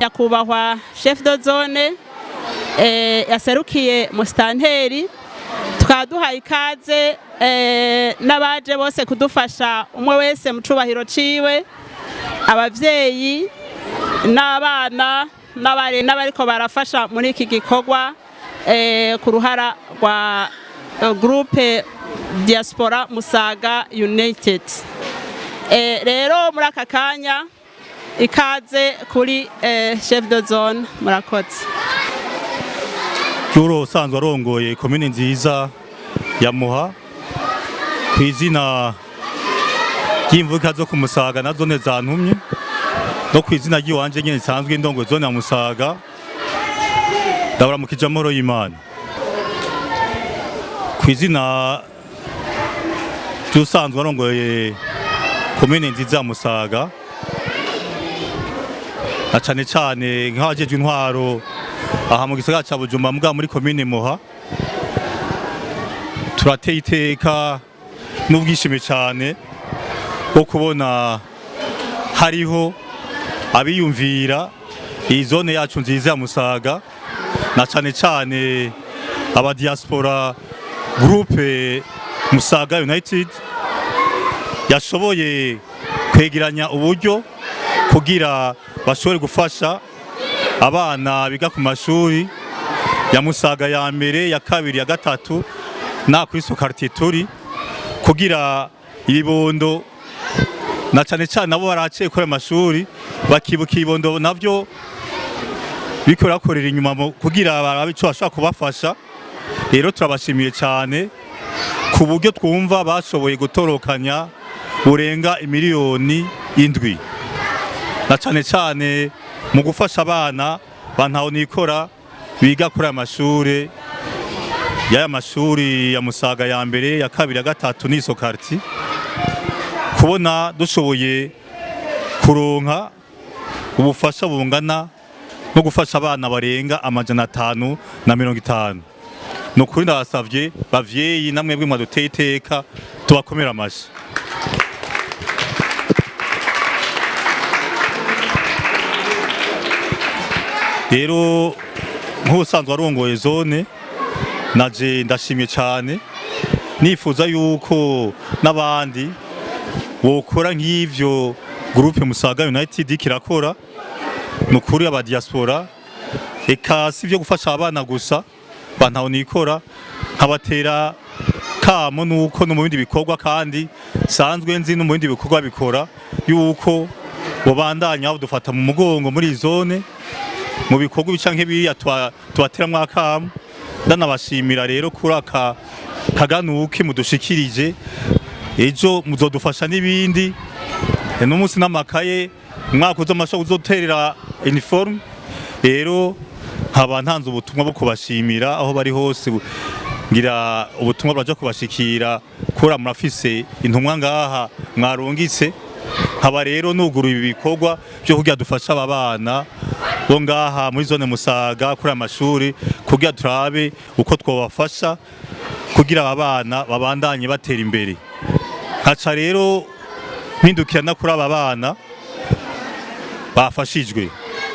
Nyakubahwa chef de zone yaserukiye musitanteri, tukaba duhaye ikaze n'abaje bose kudufasha, umwe wese mu cubahiro ciwe, abavyeyi n'abana n'abariko barafasha muri iki gikorwa ku ruhara rwa groupe Diaspora Musaga United. Rero muri aka kanya ikaze kuri chef de zone. Murakoze. Juro usanzwe arongoye komine nziza ya Muha, ku izina ry'imvuka zo kumusaga na zone zantumye, no ku izina ry'iwanje nyene nsanzwe ndongoye zone ya Musaga, ndabaramukije amahoro y'Imana. Ku izina ry'usanzwe arongoye komine nziza ya Musaga, na cane cane nk'abajejwe intwaro aha mu gisagara ca Bujumbura muga muri komine Muha, turateye iteka n'ubwishime cane bwo kubona hariho abiyumvira iyi zone yacu nziza ya Musaga, na cane cane aba diaspora groupe Musaga United yashoboye kwegeranya uburyo kugira bashobore gufasha abana biga ku mashuri ya Musaga ya mbere, ya kabiri, ya gatatu na kuri quartier turi, kugira ibibondo na cane cane nabo baraciye kuri amashuri bakibuka ibibondo navyo biriko birakorera inyuma kugira barabe ico bashobora kubafasha. Rero turabashimiye cane ku buryo twumva bashoboye gutorokanya burenga imiliyoni 7, na cane cane mu gufasha abana bantaho nikora biga kuri aya mashure y'aya mashuri ya Musaga ya mbere, ya kabiri, ya gatatu n'iso quartier. Kubona dushoboye kuronka ubufasha bungana no gufasha abana barenga 550, ni ukuri ndabasavye bavyeyi namwebwe mwaduteye iteka, tubakomera amashi. Rero nk'ubusanzwe arongoye zone, naje ndashimye cyane, nifuza yuko n'abandi bokora nk'ivyo groupe Musaga United kirakora. Ni ukuri aba diaspora, eka si ibyo gufasha abana gusa bantaho nikora, nkabatera kamo nuko no mu bindi bikorwa, kandi sanzwe nzi no mu bindi bikorwa bikora, yuko bobandanya badufata mu mugongo muri zone mu bikorwa bica nk'ibiriya, tubateramwo akamo. Ndanabashimira rero kuri aka kaganuke mudushikirije, ejo muzodufasha n'ibindi n'umunsi n'amakaye, umwaka uza amashuri uzoterera uniforme. Rero nkaba ntanze ubutumwa bwo kubashimira aho bari hose, ngira ubutumwa buraja kubashikira kura murafise intumwa ngaha mwarungitse. Nkaba rero nuguruye ibi bikorwa byo kugira dufashe aba bana bo ngaha muri zone Musaga kuri amashuri, kugira turabe uko twobafasha kugira aba bana babandanye batera imbere. Nkaca rero mpindukira no kuri aba bana bafashijwe.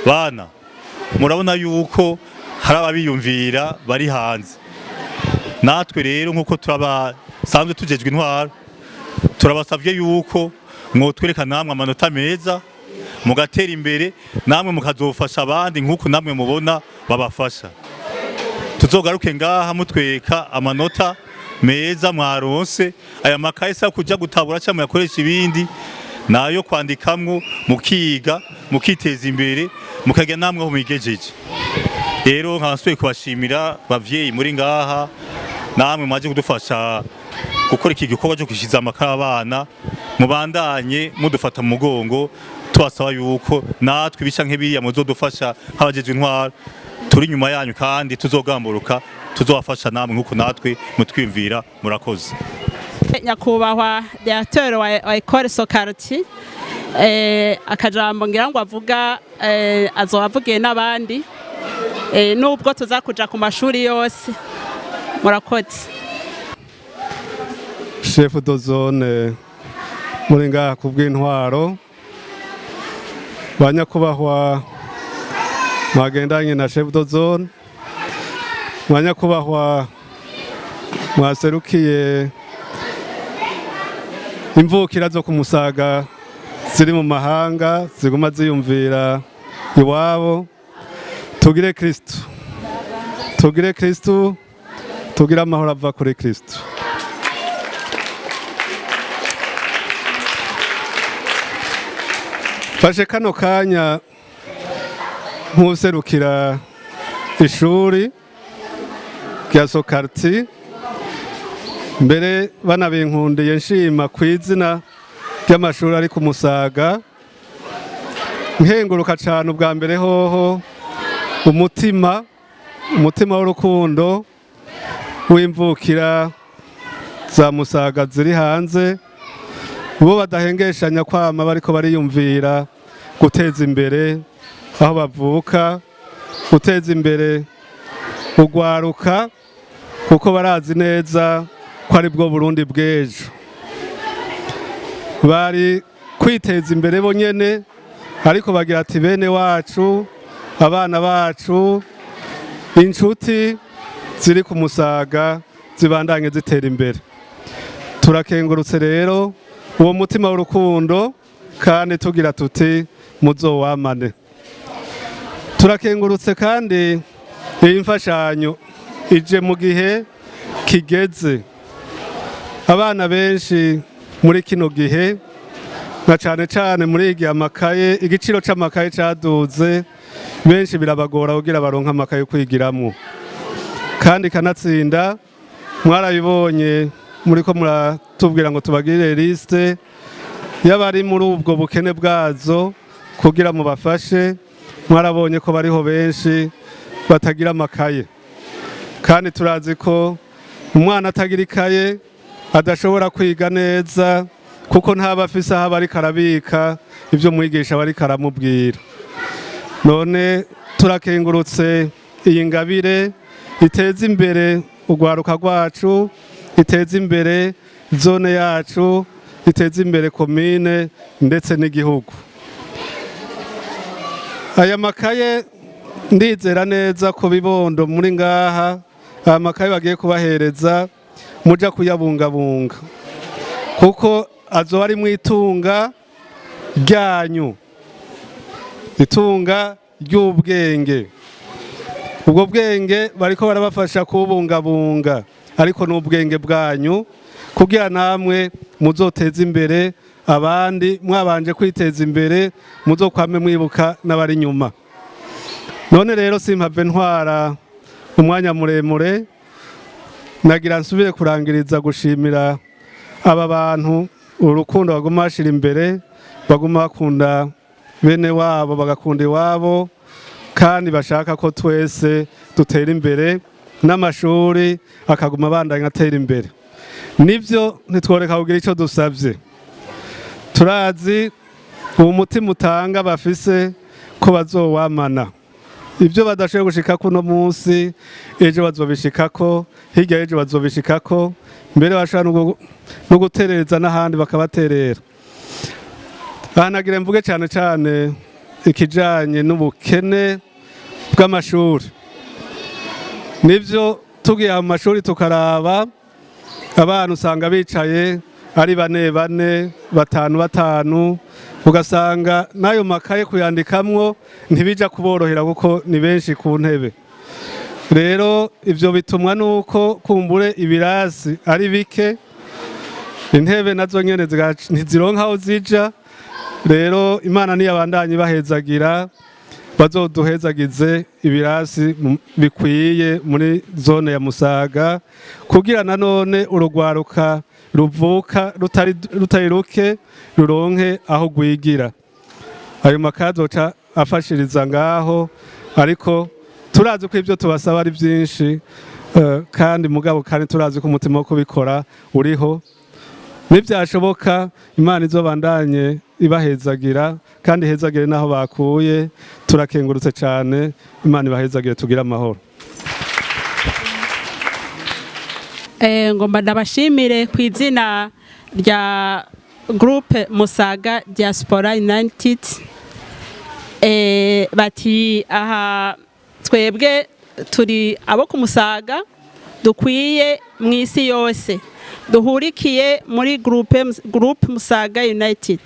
Bana, murabona yuko hari ababiyumvira bari hanze. Natwe rero nk'uko turabasanzwe tujejwe intwaro, turabasavye yuko mwotwereka namwe amanota meza, mugatera imbere, namwe mukazofasha abandi nk'uko namwe mubona babafasha. Tuzogaruke ngaha mutwereka amanota meza mwaronse. Aya makaye sa kuja gutabura cyangwa muyakoresha ibindi, nayo kwandikamwo, mukiga, mukiteza imbere, mukajya namwe aho mwigejeje. Rero nkaba nsubiye kubashimira bavyeyi muri ngaha, namwe mwaje kudufasha gukora iki gikorwa cyo kwishiza amakara abana. Mubandanye mudufata mu mugongo, tubasaba yuko natwe ibica nk'ibiriya muzodufasha nk'abajejwe intwaro. Turi inyuma yanyu kandi tuzogamburuka, tuzobafasha namwe nk'uko natwe mutwiyumvira. Murakoze. Nyakubahwa directeur wa école Sokarti, akajambo ngira ngo avuga, azoba avugiye n'abandi, nubwo tuza kuja ku mashuri yose. Murakoze. Chef de zone muri ngaha ku bw'intwaro, ba nyakubahwa Mwagendanye na chef de zone, mwanyakubahwa mwaserukiye imvukira zo kumusaga ziri mu mahanga ziguma ziyumvira iwabo. Tugire Kristu, tugire Kristu, tugire amahoro ava kuri Kristu. Fashe kano kanya nk'userukira ishuri rya Sokarti, mbere banabinkundiye nshima ku izina ry'amashuri ari ku Musaga, nkenguruka cyane ubwa mbere hoho umutima w'urukundo w'imvukira za Musaga ziri hanze, bo badahengeshanya kwama bariko bariyumvira guteza imbere aho bavuka, guteza imbere ugwaruka, kuko barazi neza ko ari bwo Burundi bw'ejo. Bari kwiteza imbere bo nyene, ariko bagira ati bene wacu, abana bacu, inshuti ziri ku Musaga zibandanye zitera imbere. Turakengurutse rero uwo mutima w'urukundo, kandi tugira tuti muzowamane. Turakengurutse kandi iyi mfashanyo ije mu gihe kigeze. Abana benshi muri kino gihe, na cane cane muri iki amakaye, igiciro c'amakaye caduze, benshi birabagora kugira baronke amakaye yo kwigiramwo. Kandi kanatsinda mwarabibonye, muriko muratubwira ngo tubagirire liste y'abari muri ubwo bukene bwazo kugira mubafashe. Mwarabonye ko bariho benshi batagira amakaye, kandi turazi ko umwana atagira ikaye adashobora kwiga neza, kuko ntaba afise aho aba ariko arabika ibyo mwigisha aba ariko aramubwira. None turakengurutse iyi ngabire iteza imbere urwaruka rwacu, iteza imbere zone yacu, iteza imbere komine ndetse n'igihugu. Aya makaye ndizera neza ko bibondo muri ngaha, aya makaye bagiye kubahereza muja kuyabungabunga, kuko azoba ari mu itunga ryanyu, itunga ry'ubwenge. Ubwo bwenge bariko barabafasha kubungabunga, ariko n'ubwenge bwanyu kugira namwe muzoteze imbere abandi. Mwabanje kwiteza imbere, muzokwame mwibuka n'abari inyuma. None rero simpave ntwara umwanya muremure, nagira nsubire kurangiriza gushimira aba bantu urukundo baguma bashira imbere, baguma bakunda bene wabo, bagakunda iwabo, kandi bashaka ko twese dutera imbere n'amashuri akaguma abandanya atera imbere. Nibyo, ntitworeka kugira icyo dusabye. Turazi uwo mutima utanga bafise ko bazowamana. Ibyo badashoboye gushika kuno munsi, ejo bazobishikako, hirya y'ejo bazobishikako, mbere bashobora no guterereza n'ahandi bakabaterera. Aha nagira mvuge cyane cyane ikijanye n'ubukene bw'amashuri. Nibyo, tugiye mu mashuri tukaraba abana, usanga bicaye ari bane bane, batanu batanu, ugasanga n'ayo makaye kuyandikamwo ntibija kuborohera kuko ni benshi ku ntebe. Rero ivyo bitumwa nuko kumbure ibirasi ari bike, intebe nazo nyene ntizironka aho zija. Rero Imana niyabandanye ibahezagira, bazoduhezagize ibirasi bikwiye muri zone ya Musaga, kugira nanone urugwaruka ruvuka rutari ruke ruronke aho rwigira. Ayo makaye azoca afashiriza ngaho, ariko turazi ko ibyo tubasaba ari byinshi, kandi mugabo kandi turazi ko umutima wo kubikora uriho. Nibyashoboka, Imana izobandanye ibahezagira kandi ihezagire n'aho bakuye. Turakengurutse cyane, Imana ibahezagire, tugire amahoro. Ngomba ndabashimire ku izina rya groupe Musaga Diaspora United. Bati aha twebwe turi abo ku Musaga dukwiye mu isi yose, duhurikiye muri groupe Musaga United.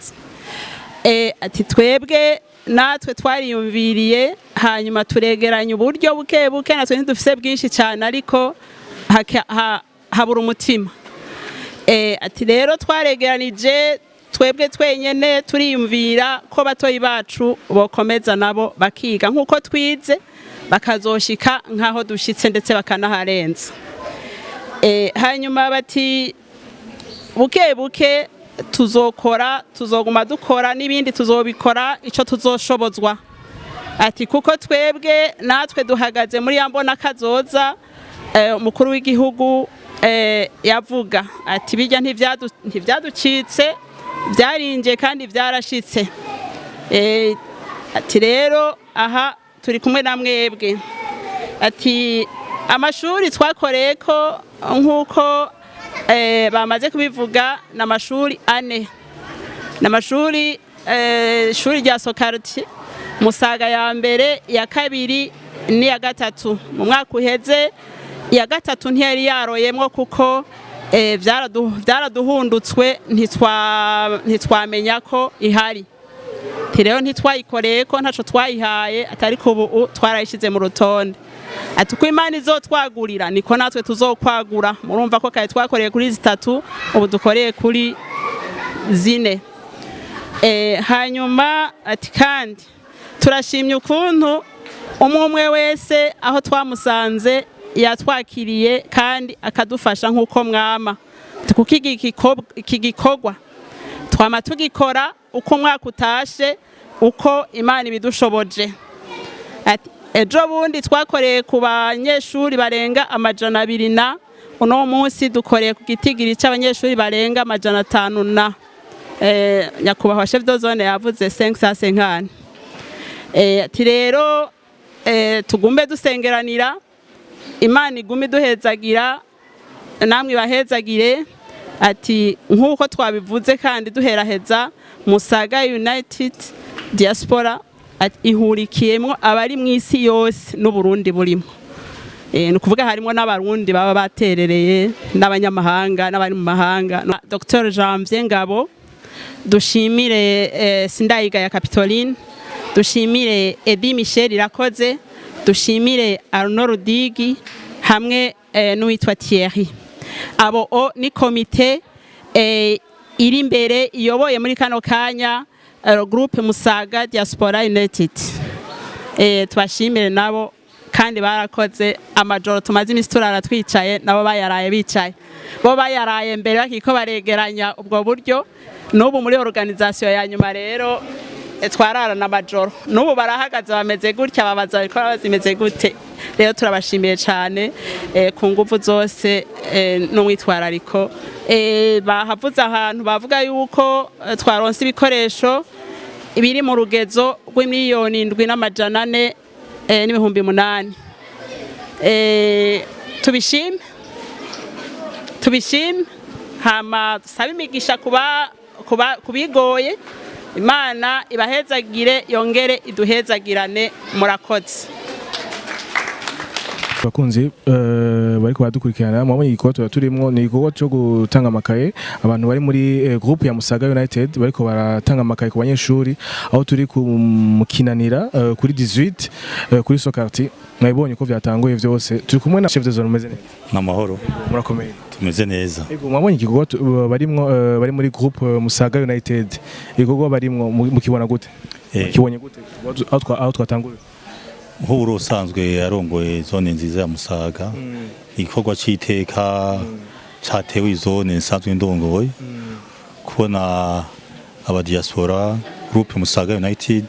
Ati twebwe natwe twariyumviriye, hanyuma turegeranya uburyo buke buke. Natwe ntidufise bwinshi cyane, ariko habura umutima. Ati rero twaregeranije twebwe twenyene, turiyumvira ko batoyi bacu bokomeza nabo bakiga nk'uko twize, bakazoshika nk'aho dushitse, ndetse bakanaharenza. Hanyuma bati buke buke tuzokora, tuzoguma dukora n'ibindi, tuzobikora ico tuzoshobozwa. Ati kuko twebwe natwe duhagaze muri ya mbona kazoza umukuru w'igihugu yavuga ati bijya ntivyaducitse, byarinje kandi byarashitse. Ati rero aha turi kumwe na mwebwe. Ati amashuri twakoreye ko nk'uko bamaze kubivuga ni amashuri ane, ni amashuri ishuri rya Sokarti Musaga ya mbere, iya kabiri n'iya gatatu. Mu mwaka uheze iya gatatu ntiyari yaroyemwo kuko byaraduhundutswe, ntitwamenya ko ihari. Ati rero ntitwayikoreye ko, ntaco twayihaye, atari ko ubu twarayishize mu rutonde. Ati uko Imana izotwagurira niko natwe tuzokwagura. Murumva ko kare twakoreye kuri zitatu, ubu dukoreye kuri zine. Hanyuma ati kandi turashimye ukuntu umwe umwe wese aho twamusanze yatwakiriye kandi akadufasha nk'uko mwama. Ati kuko iki gikorwa twama tugikora uko umwaka utashe, uko Imana ibidushoboje. Ati ejo bundi twakoreye ku banyeshuri barenga 200, na uno munsi dukoreye ku gitigiri c'abanyeshuri barenga 500 na nyakubahwa chef de zone yavuze 550. Ati rero tugume dusengeranira, Imana igume iduhezagira, namwe ibahezagire. Ati nk'uko twabivuze kandi duheraheza, Musaga United Diaspora ati ihurikiyemwo abari mu isi yose n'Uburundi burimo. Ni ukuvuga harimo n'Abarundi baba baterereye, n'abanyamahanga n'abari mu mahanga. Dr Janvier Ngabo, dushimire Sindayiga ya Capitoline, dushimire Edi Michel Irakoze, dushimire Arnaud Rudigi hamwe n'uwitwa Thierry. Abo o ni komite iri imbere iyoboye muri kano kanya groupe Musaga Diaspora United. Tubashimire nabo kandi barakoze. Amajoro tumaze iminsi turara twicaye, nabo bayaraye bicaye, bo bayaraye mbere bakiko baregeranya ubwo buryo. N'ubu muri organisation ya nyuma rero twararana amajoro, n'ubu barahagaze bameze gutya, babaza bariko bazimeze gute. Rero turabashimiye cyane ku nguvu zose n'umwitwarariko. Bahavuze ahantu bavuga yuko twaronse ibikoresho biri mu rugezo rw'imiliyoni 7 n'amajana 4 n'ibihumbi 8. Tubishime, tubishime, hama dusabe imigisha kuba kubigoye. Imana ibahezagire, yongere iduhezagirane. Murakoze. Bakunzi bariko baradukurikirana, mwabonye igikorwa tuba turimwo, ni igikorwa cyo gutanga amakaye. Abantu bari muri groupe ya Musaga United bariko baratanga amakaye ku banyeshuri, aho turi ku mukinanira kuri 18 kuri Sokarti. Mwabonye ko vyatanguye vyose. Turi kumwe na chef de zone. Umeze neza? N'amahoro. Murakomeye? Tumeze neza. Ego, mwabonye igikorwa barimwo, bari muri groupe Musaga United. Igikorwa barimwo mukibona gute? Mukibonye gute aho twatanguye? Nk'ubu usanzwe arongoye zone nziza ya Musaga, igikorwa c'iteka catewe izone nsanzwe ndongoye, kubona abadiaspora groupe Musaga United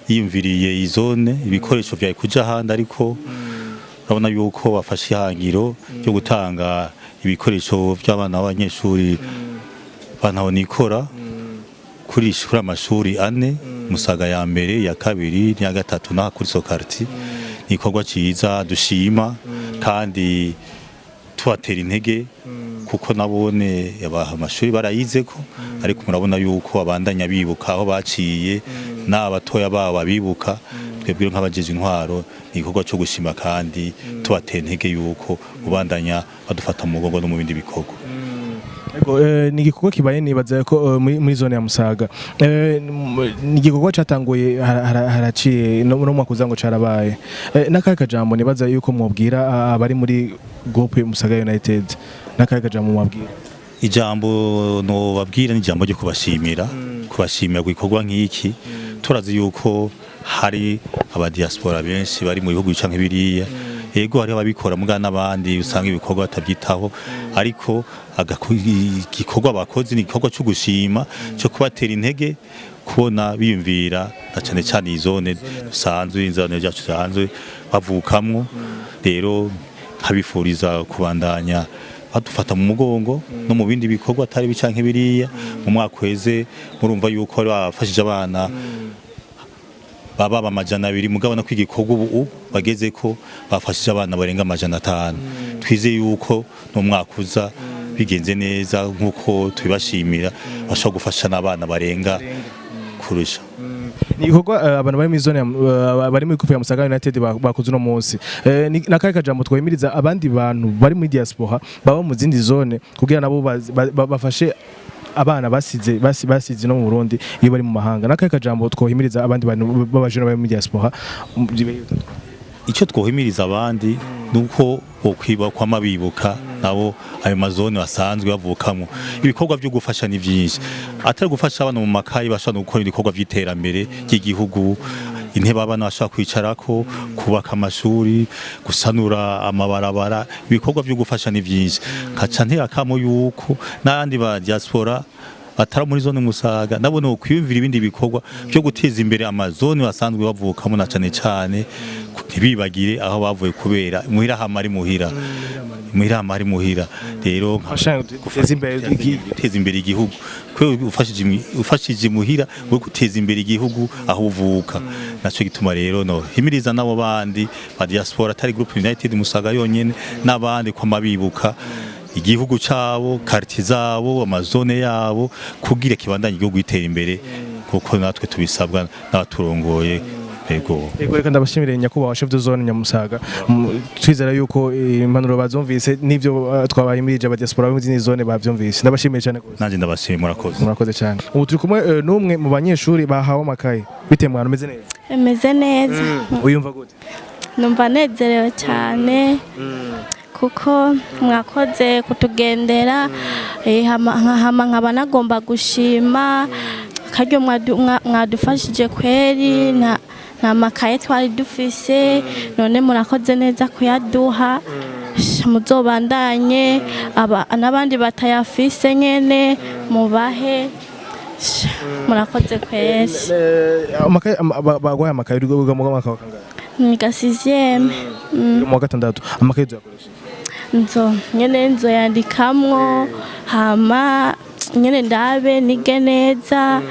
yiyumviriye izone, ibikoresho vyawe kuja ahandi, ariko urabona yuko bafashe ihangiro ryo gutanga ibikoresho by'abana b'abanyeshuri bantaho nikora kuri amashuri ane, Musaga ya mbere, ya kabiri n'iya gatatu, n'aha kuri Sokarti. Ni igikorwa ciza dushima kandi tubatera intege. Kuko nabone yabaha amashuri barayizeko, ariko murabona yuko abandanya bibuka aho baciye n'abatoya babo babibuka. Twebwe nk'abajeje intwaro ni igikorwa cyo gushima kandi tubatera intege yuko ubandanya badufata mu mugongo no mu bindi bikorwa. Ego, ni igikorwa kibaye nibaza ko muri zone ya Musaga. Ni igikorwa catanguye haraciye no mwaka uza ngo carabaye. N'akahe kajambo nibaza yuko mwobwira abari muri groupe Musaga United? N'akahe kajambo mwabwira? Ijambo nobabwira ni ijambo ryo kubashimira ku gikorwa nk'iki. Turazi yuko hari abadiaspora benshi bari mu bihugu canke biriya. Yego, hariho ababikora muga n'abandi usanga ibikorwa batabyitaho, ariko igikorwa bakoze ni igikorwa cyo gushima, cyo kubatera intege, kubona biyumvira na cane cane iyi zone dusanzwe, inzone yacu dusanzwe bavukamwo. Rero nkabifuriza kubandanya badufata mu mugongo no mu bindi bikorwa atari bica nk'ibiriya. Mu mwaka uheze murumva yuko bari bafashije abana baba 200, mugabo no kwigikorwa ubu bageze ko bafashije abana barenga 500. Twizeye yuko no mwaka uza bigenze neza nk'uko tubibashimira, bashobora gufasha n'abana barenga kurusha. Ni igikorwa abantu bari muri zone bari muri groupe ya Musaga United bakoze uno munsi. N'akahe kajambo twohimiriza abandi bantu bari muri diaspora baba mu zindi zone kugira nabo bafashe abana basize basize no mu Burundi iyo bari mu mahanga? N'akahe kajambo twohimiriza abandi bantu b'abajene bari muri diaspora? Icyo twohimiriza abandi nuko bokwiba kwama bibuka nabo ayo mazone basanzwe bavukamo. Ibikorwa byo gufasha ni byinshi, atari gufasha abana mu makayi, bashobora no gukora ibikorwa by'iterambere ry'igihugu: intebe abana bashobora kwicarako, kubaka amashuri, gusanura amabarabara. Ibikorwa byo gufasha ni byinshi. Nkaca ntera akamo yuko n'abandi ba diaspora batara muri zone Musaga nabo no kwiyumvira ibindi bikorwa byo guteza imbere amazone basanzwe bavukamo, na cane cane ntibibagire aho bavuye, kubera muhira hama ari muhira, muhira hama ari muhira. Rero guteza imbere guteza imbere igihugu, kwe ufashije muhira we guteza imbere igihugu aho uvuka. Naco gituma rero no himiriza nabo bandi ba diaspora, atari group United Musaga yonyene, n'abandi kwama bibuka igihugu cabo, quartier zabo, amazone yabo, kugira kibandanye igihugu gitera imbere, kuko natwe tubisabwa n'abaturongoye. Yego. Ego, reka ndabashimire nyakubahwa chef de zone Nyamusaga. Twizera yuko impanuro bazumvise n'ivyo twabahimirije aba diaspora bo mu zindi zone bavyumvise. Ndabashimiye cyane gose. Nanje ndabashimiye, murakoze. Murakoze cyane. Ubu turi kumwe n'umwe mu banyeshuri bahawe amakaye. Bite mwana, umeze neza? Meze neza. Uyumva gute? Numva nezerewe cyane kuko mwakoze kutugendera. Hama nkaba nagomba gushima akaryo mwadufashije kweri. Nta makaye twari dufise, none murakoze neza kuyaduha. Sha, muzobandanye n'abandi batayafise nyene mubahe. Sha, murakoze kweri. Amakaye baguhaye, amakaye uri mu mwaka wa kangahe? Niga sixième. Uri mu wa gatandatu. Amakaye uzoyakoresha iki? Nzo nyene nzoyandikamwo, hama nyene ndabe nige neza,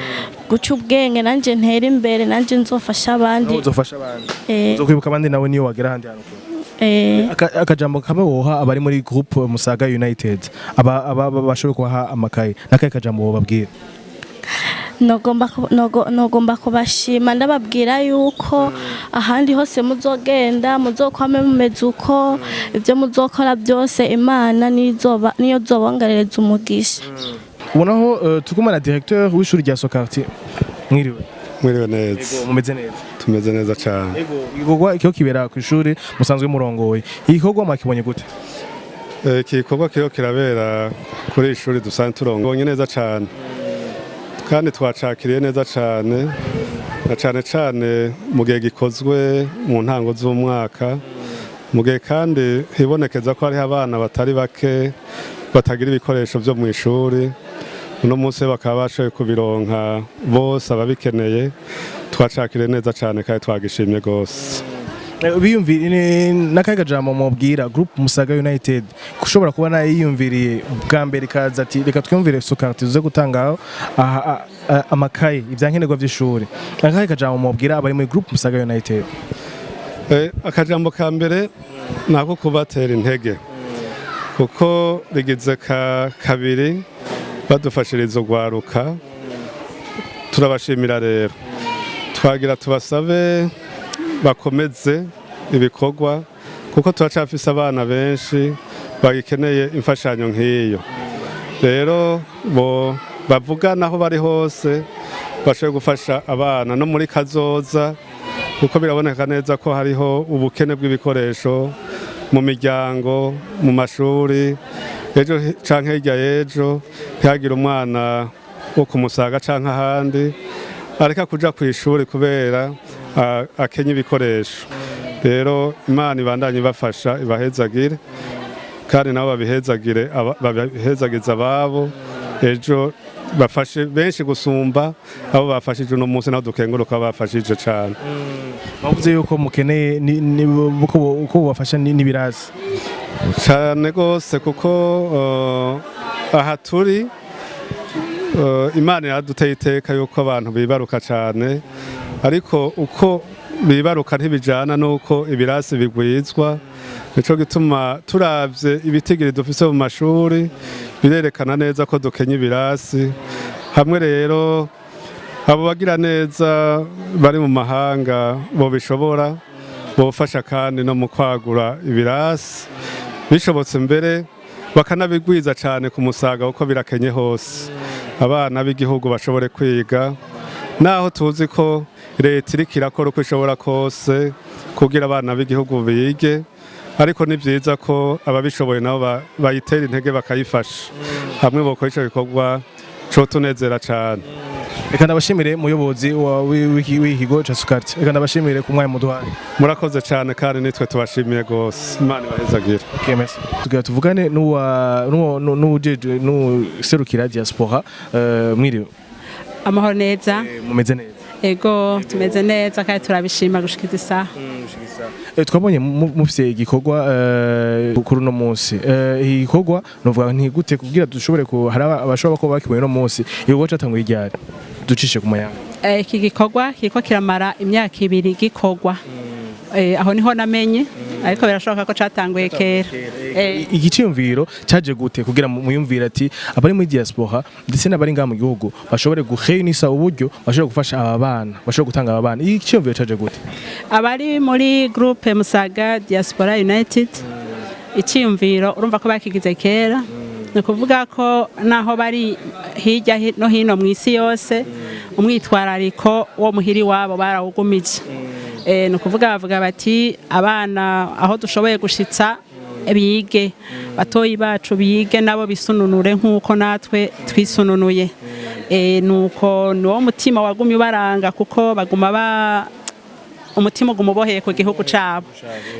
guca ubwenge, nanje ntere imbere, nanje nzofasha abandi. Nawe uzofasha abandi. Uzokwibuka abandi nawe niyo wagera ahandi hantu kure. Akajambo kamwe woha abari muri groupe Musaga United aba bashoboye kubaha amakaye, nakaye kajambo wobabwira? Nogomba kubashima, ndababwira yuko ahandi hose muzogenda muzokwame mumeze uko. Ibyo muzokora byose Imana nizoba niyo zobongerereza umugisha. Ubonaho turi kumwe na directeur w'ishuri rya Sokarti. Mwiriwe? Mwiriwe neza. Ego, mumeze neza? Tumeze neza cyane. Ego, igikorwa kiho kibera ku ishuri musanzwe murongoye, igikorwa mwakibonye gute? Iki gikorwa kiriho kirabera kuri iri shuri dusanzwe turongoye neza cyane, kandi twacakiriye neza cyane, na cyane cyane mu gihe gikozwe mu ntango z'umwaka, mu gihe kandi hibonekeza ko hariho abana batari bake batagira ibikoresho byo mu ishuri. Uno munsi bakaba bashoboye kubironka bose ababikeneye. Twacakiriye neza cyane kandi twagishimye rwose. Biyumvire n'akahe kajambo mubwira groupe Musaga United kushobora kuba yiyumviriye bwa mbere ikaza ati reka twiyumvire Sokarti tuze gutanga amakaye, ivyankenerwa vy'ishuri? N'akahe kajambo mubwira abari muri groupe Musaga United? Akajambo ka mbere ni ako kubatera intege. Kuko rigize kabiri badufashiriza urwaruka, turabashimira. Rero twagira tubasabe bakomeze ibikorwa, kuko turacafise abana benshi bagikeneye imfashanyo nk'iyo. Rero bo bavugana aho bari hose, bashobore gufasha abana no muri kazoza, kuko biraboneka neza ko hariho ubukene bw'ibikoresho mu miryango, mu mashuri. Ejo canke hirya y'ejo, ntihagire umwana wo kumusaga canke ahandi areka kuja ku ishuri kubera akenye ibikoresho. Rero Imana ibandanye ibafasha, ibahezagire, kandi nabo babihezagire, babihezagize ababo, ejo bafashe benshi gusumba abo bafashije uno munsi. Naho dukenguruka bafashije cane. Bavuze yuko mukeneye uko bubafasha n'ibirasi. Cyane rwose, kuko aha turi, Imana yaraduteye iteka yuko abantu bibaruka cyane, ariko uko bibaruka ntibijana n'uko ibirasi bigwizwa. Nico gituma turavye ibitigiri dufise mu mashuri, birerekana neza ko dukenye ibirasi. Hamwe rero abo bagira neza bari mu mahanga bobishobora, bofasha kandi no mu kwagura ibirasi, bishobotse mbere bakanabigwiza cyane ku Musaga, kuko birakenye hose, abana b'igihugu bashobore kwiga. Naho tuzi ko leta iriko irakora uko ishobora kose kugira abana b'igihugu bige, ariko ni byiza ko ababishoboye nabo bayitera intege, bakayifasha. Hamwe bokora ico gikorwa, cotunezera cane. Reka ndabashimire, muyobozi w'ikigo ca Sukati. Reka ndabashimire ku mwanya muduhaye. Murakoze cyane, kandi nitwe tubashimiye rwose. Imana ibahezagire. Okay, merci. Tugira tuvugane n'uwa n'uwujejwe n'userukira diaspora. Mwiriwe? Amahoro neza. Mumeze neza? Ego, tumeze neza kandi turabishima gushikiza isaha. Twabonye mufise igikorwa kuri uno munsi. Iki gikorwa novuga nti gute, kugira dushobore ku hari abashobora kuba bakibonye uno munsi, igikorwa catanguye ryari? Ducishe ku mayanga. Iki gikorwa kiriko kiramara imyaka 2 gikorwa. Aho niho namenye, ariko birashoboka ko catanguye kera. Igiciyumviro caje gute kugira muyumvire ati abari muri diaspora ndetse n'abari ngaha mu gihugu bashobore guheunisa uburyo bashobore gufasha aba bana, bashobore gutanga aba bana? Igiciyumviro caje gute? Abari muri groupe Musaga Diaspora United, icyiyumviro urumva ko bakigize kera. Ni ukuvuga ko naho bari hirya no hino mu isi yose, umwitwarariko wo muhiri wabo barawugumije. Ni ukuvuga bavuga bati abana aho dushoboye gushitsa bige, batoyi bacu bige nabo bisununure nk'uko natwe twisununuye. Nuko niwo mutima wagumye ubaranga, kuko baguma ba umutima uguma uboheye ku gihugu cabo.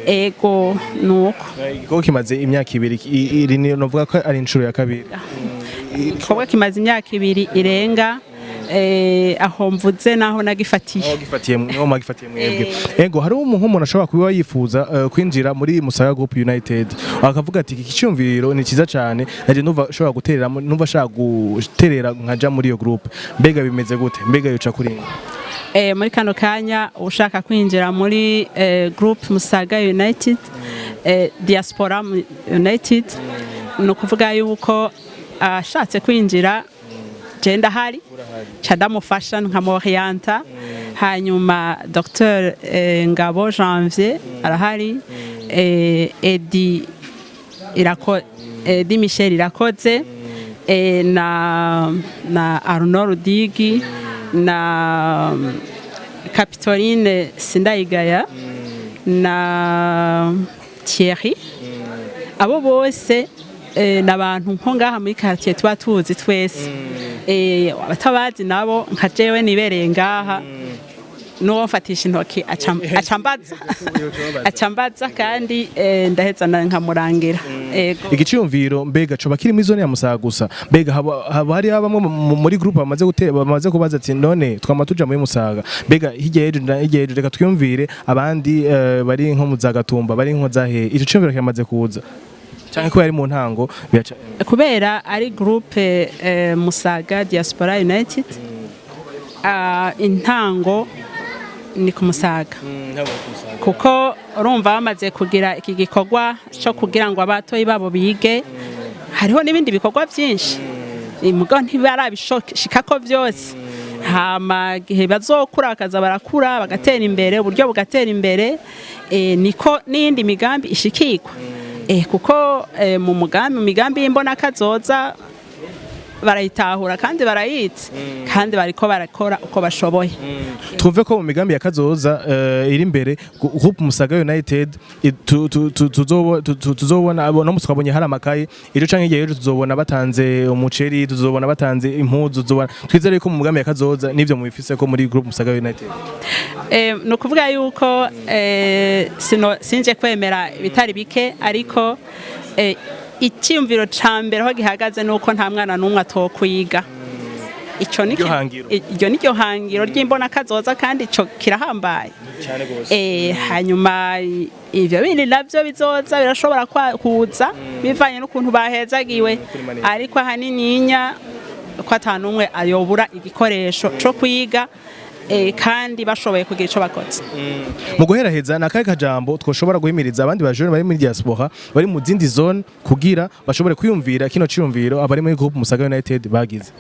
Ego, nuko. Igikorwa kimaze imyaka 2, iri ni novuga ko ari inshuro ya kabiri. Igikorwa kimaze imyaka 2 irenga. Aho mvuze naho nagifatiye. Aho gifatiye, niho mwagifatiye mwebwe. Ego, hari nk'umuntu ashobora kuba yifuza kwinjira muri Musaga Group United, akavuga ati iki cyumviro ni cyiza cyane, naje numva ashobora guterera, numva ashaka guterera nkaja muri iyo group. Mbega bimeze gute? Mbega yoca kuri nde? Muri kano kanya, ushaka kwinjira muri group Musaga United, Diaspora United, ni ukuvuga yuko ashatse kwinjira, je ndahari, ca ndamufasha nkamorienta. Hanyuma Dr Ngabo Janvier arahari, Edi irako, Edi Michel Irakoze, na Arnaud Rudigi na Capitoline Sindayigaya na Thierry. Abo bose ni abantu nko ngaha muri quartier tuba tuzi twese. Abatabazi nabo, nka jewe nibereye ngaha, n'uwo mfatisha intoki acambaza, kandi ndaheza nkamurangira. Ego. Igiciyumviro mbega coba kiri muri zone ya Musaga gusa? Mbega haba hari bamwe muri group bamaze gute, bamaze kubaza ati none twama tuja muri Musaga, mbega hirya y'ejo na hirya y'ejo reka twiyumvire abandi bari nko mu za Gatumba, bari nko za hehe? Ico ciyumviro kiramaze kuza, canke ko yari mu ntango biraca? Kubera ari groupe Musaga Diaspora United, intango Ni ku Musaga, kuko urumva bamaze kugira iki gikorwa cyo kugira ngo abatoyi babo bige. Hariho n'ibindi bikorwa byinshi, mugabo ntibarabishikako byose. Hama gihe bazokura, bakaza barakura, bagatera imbere, uburyo bugatera imbere, niko n'iyindi migambi ishikirwa. Kuko mu migambi y'imbonakazoza barayitahura kandi barayitse kandi bariko barakora uko bashoboye. Twumve ko mu migambi ya kazoza iri imbere, groupe Musaga United tuzobona no musi twabonye hari amakaye ejo canke igihe ejo, tuzobona batanze umuceri, tuzobona batanze impuzu, tuzobona. Twizere ko mu migambi ya kazoza nivyo mubifise ko muri groupe Musaga United. Ni ukuvuga yuko sino sinje kwemera ibitari bike, ariko icyiyumviro ca mbere aho gihagaze ni uko nta mwana n'umwe atokwiga. Ico ni Iryo hangiro. Iryo ni ryo hangiro ry'imbonakazoza, kandi ico kirahambaye. Cyane gose. Hanyuma ivyo bindi navyo bizoza, birashobora kuza bivanye n'ukuntu bahezagiwe, ariko ahanininya ko ata n'umwe ayobura igikoresho co kwiga, kandi bashoboye kugira ico bakoze. Mu guheraheza, ni akahe kajambo twoshobora guhimiriza abandi bajene bari muri diaspora, bari mu zindi zone, kugira bashobore kwiyumvira kino ciyumviro abari muri groupe Musaga United bagize?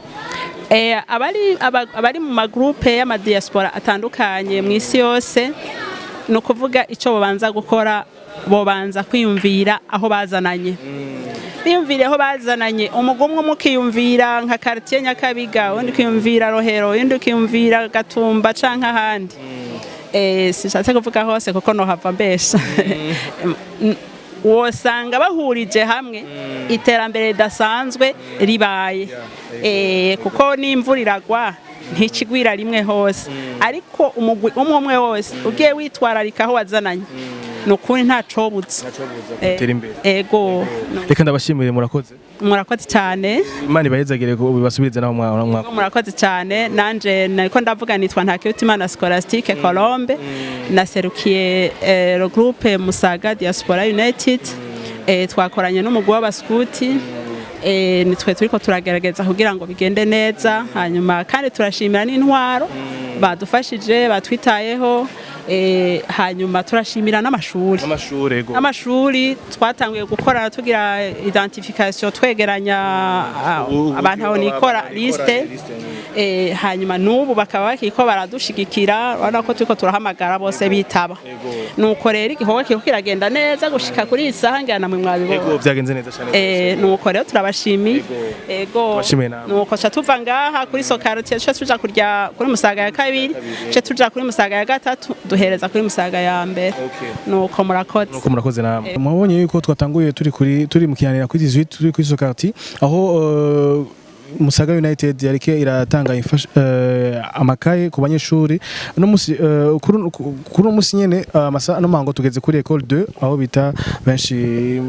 Abari mu magroupe y'amadiaspora atandukanye mu isi yose, ni ukuvuga icyo bobanza gukora, bobanza kwiyumvira aho bazananye, biyumvire aho bazananye. Umugwi umwe mukiyumvira nka quartier Nyakabiga, undi ukiyumvira Rohero, undi ukiyumvira Gatumba canke ahandi. Sinshatse kuvuga hose kuko nohava mbesha. Wosanga bahurije hamwe, iterambere ridasanzwe ribaye, kuko n'imvura iragwa ntikigwira rimwe hose, ariko umugwi umwe umwe wose ugiye witwararika aho wazananye, ni ukuri ntacobutse. Gutera imbere. Ego. Reka ndabashimire, murakoze. Murakoze cyane. Imana ibahezagire ko bibasubirize naho mwa Murakoze cyane. Nanje nariko ndavuga, nitwa Ntakirutimana Scholastique Colombe, naserukiye le groupe Musaga Diaspora United. Twakoranye n'umugwi w'abaskuti, nitwe turiko turagerageza kugira ngo bigende neza. Hanyuma kandi turashimira n'intwaro badufashije, batwitayeho. Hanyuma turashimira n'amashuri. Amashuri, ego. Amashuri twatanguye gukora tugira identification, twegeranya abantu aho nikora liste. Hanyuma n'ubu bakaba bakiko baradushigikira, urabona ko turiko turahamagara bose bitaba. Nuko rero igikorwa kiriko kiragenda neza gushika kuri iyi saha, ngira namwe mwabibonye. Ego, vyagenze neza cyane. Nuko rero turabashimiye, ego. Tubashimiye namwe. Nuko ca tuva ngaha kuri Sokaroti, ca tuja kurya kuri Musaga ya kabiri, ca tuja kuri Musaga ya gatatu, duhereza kuri Musaga ya mbere. Nuko murakoze. Nuko murakoze namwe. Mwabonye yuko twatanguye turi mu kiganiro kuri 18, turi kuri Sokarti, aho Musaga United yarike iratanga amakaye ku banyeshuri. No musi kuri uno musi nyene, amasa no mango tugeze kuri école 2, aho bita benshi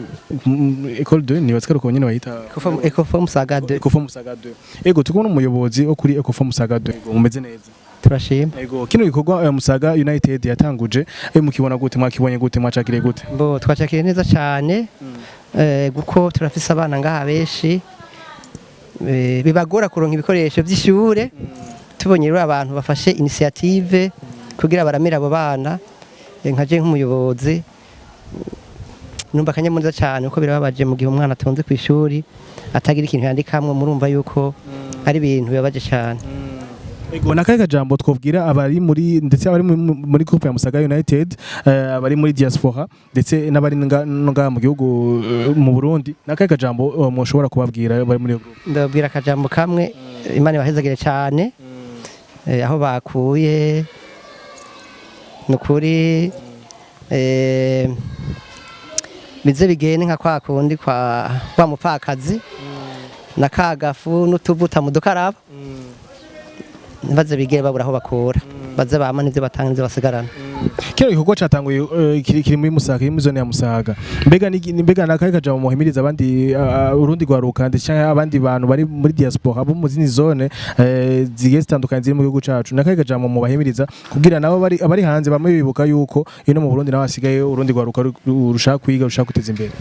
école 2, ni batsikaro ko nyene bayita. Ecofo Musaga 2. Ecofo Musaga 2. Ego, turi kumwe n'umuyobozi wo kuri Ecofo Musaga 2. Ego, mumeze neza? Turashima. Ego, kino gikorwa Musaga United yatanguje, mukibona gute? Mwakibonye gute? Mwacakiriye gute? Bo twacakiriye neza cyane, kuko turafise abana ngaha benshi bibagora kuronka ibikoresho by'ishure. Tubonye rero abantu bafashe initiative kugira baramire abo bana, nka je nk'umuyobozi numva akanyamuneza cyane, kuko birababaje mu gihe umwana atonze ku ishuri atagira ikintu yandikamwo. Murumva yuko ari ibintu bibabaje cyane. Ego, nakahe kajambo twobwira abari muri, ndetse abari muri groupe ya Musaga United, abari muri diaspora, ndetse n'abari nga mu gihugu, mu Burundi? Nakahe kajambo mushobora kubabwira bari muri iyo groupe? Ndababwira akajambo kamwe: Imana ibahezagire cyane aho bakuye. Ni ukuri, bize bigende nka kwa kundi kwa wa mupfakazi na kagafu n'utuvuta mu dukaraba, ntibaze bigere babura aho bakura, baze bama n'ivyo batanga n'ivyo basigarana. Kino gikorwa catanguye, kiri muri Musaga, kiri muri zone ya Musaga. Mbega mbega nakahe kajambo muhimiriza abandi, urundi rwaruka, ndetse canke abandi bantu bari muri diaspora bo mu zindi zone zigiye zitandukanye ziri mu gihugu cacu? Nakahe kajambo mubahimiriza kugira nabo bari abari hanze bamwe bibuka yuko ino mu Burundi naho hasigaye urundi rwaruka rushaka kwiga, rushaka kwiteza imbere?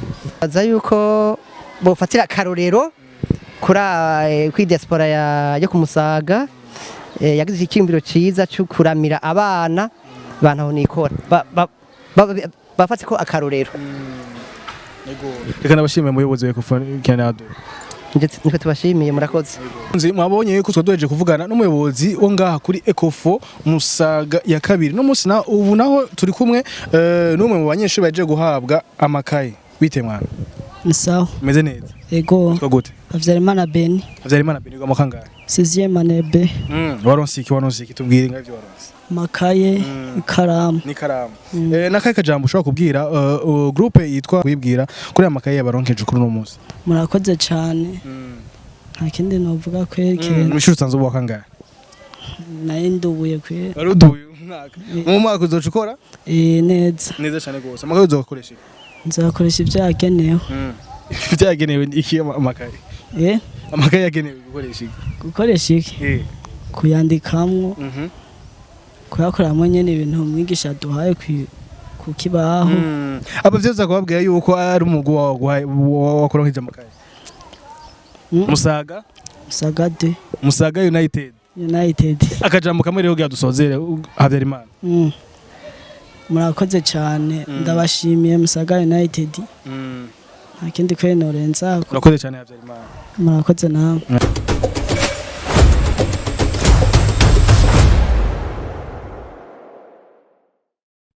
Baza yuko bofatira akarorero kuri diaspora yo ku Musaga, yagize icyiyumviro ciza cyo kuramira abana. Bantu aho nikora bafate ko akarorero. Reka nabashimiye, muyobozi wa Ecofo Canada. Ndetse nitwe tubashimiye, murakoze. Nzi mwabonye yuko twaduheje kuvugana n'umuyobozi wo ngaha kuri Ecofo Musaga ya kabiri. No munsi na ubu naho turi kumwe n'umwe mu banyeshuri baje guhabwa amakaye. Bite mwana? Ni sawa. Meze neza? Ego. Twa gute? Havyarimana Beni. Havyarimana Beni, gwa kangahe? Sixième année B. Waronse iki? Waronse iki? Tubwire nga ivyo waronse. Makaye, ikaramu. N'ikaramu. Nakaye kajambo ushobora kubwira groupe yitwa kwibwira kuri aya makaye yabaronkeje kuri uno munsi? Murakoze cyane. Nta kindi novuga kweri kirenze. Mwishuri usanzwe uba kangahe? Naye ndubuye kweri. Wari uduye umwaka. Mu mwaka uzoca ukora? Eh, neza. Neza cyane gose. Amakaye uzokoresha iki? Nzakoresha ibyo yagenewe. Byagenewe iki amakaye? Eh? Amakaye yagenewe gukoresha iki? Gukoresha iki? Kuyandikamwo. Kuyakoramo nyene ibintu umwigisha aduhaye ku kibaho. Abavyeyi uza kubabwira yuko ari umugwi wawe wakuronkeje amakaye? Musaga? Musaga de. Musaga United. United. Akajambo kamwe rero kugira dusozere, Habyarimana. Murakoze cyane, ndabashimiye Musaga United. Nta kindi kweri norenza. Urakoze cyane, Habyarimana. Murakoze namwe.